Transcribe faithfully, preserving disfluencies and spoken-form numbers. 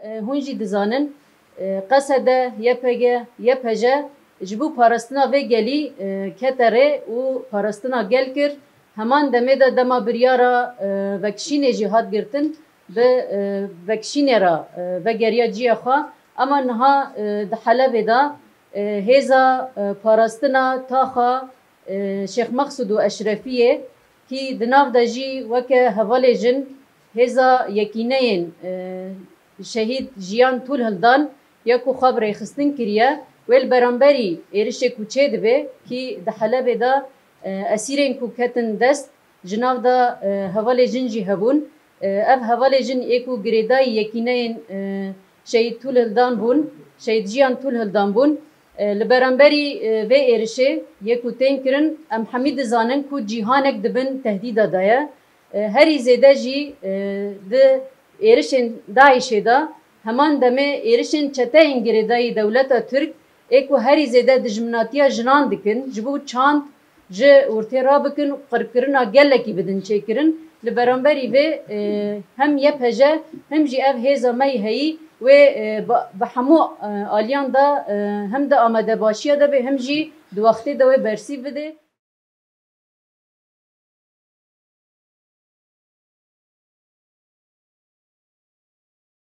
E, hûn jî dizanin, e, Qesede, Y P G, Y P J ji bo parastina vê gelî, e, kete rê û parastina gel kir. Heman demê de dema biryara, e, vekişînê jî hat girtin, bi, e, vekişînê re, e, vegeriya ciyê xwe. Ema niha, e, di Helebê de, e, hêza, e, parastina taxa, e, Şêx Mexsûd û Eşrefiyê, kî di nav de jî weke hevalê jin hêza yekîneyên, e, şehîd Jiyan Tûlhildan ya ku xwe bi rêxistin kiriye, wê li beramberî êrişê ku çêdibe, kî di Helebê de, e, esîrên ku ketin dest, ji nav de, e, hevalê jin jî hebûn. E, ev hevalê jin ê ku girêdayî yekîneyên, e, Şehîd Tûlhildan bûn, Şehîd Jiyan Tûlhildan bûn. E, li beramberî, e, vê êrişê yê ku tên kirin, em hemî dizanin ku cîhanek di bin tehdîda de ye. E, herî zêde jî, e, di êrişên DAIŞê de heman demê êrişên çeteyên girêdayî dewleta Tirk ê ku herî zêde dijminatiya jinan dikin, ji bo çand ji ortê rabikin û qirkirina gelekî bidin çêkirin. Li beramberî vê, e, hem Y P J hem jî ev hêza me yî heyî wê, e, bi, bi hemû, e, aliyan de, e, hem di amadebaşiya de be hem jî di wextê de wê bersîv bide.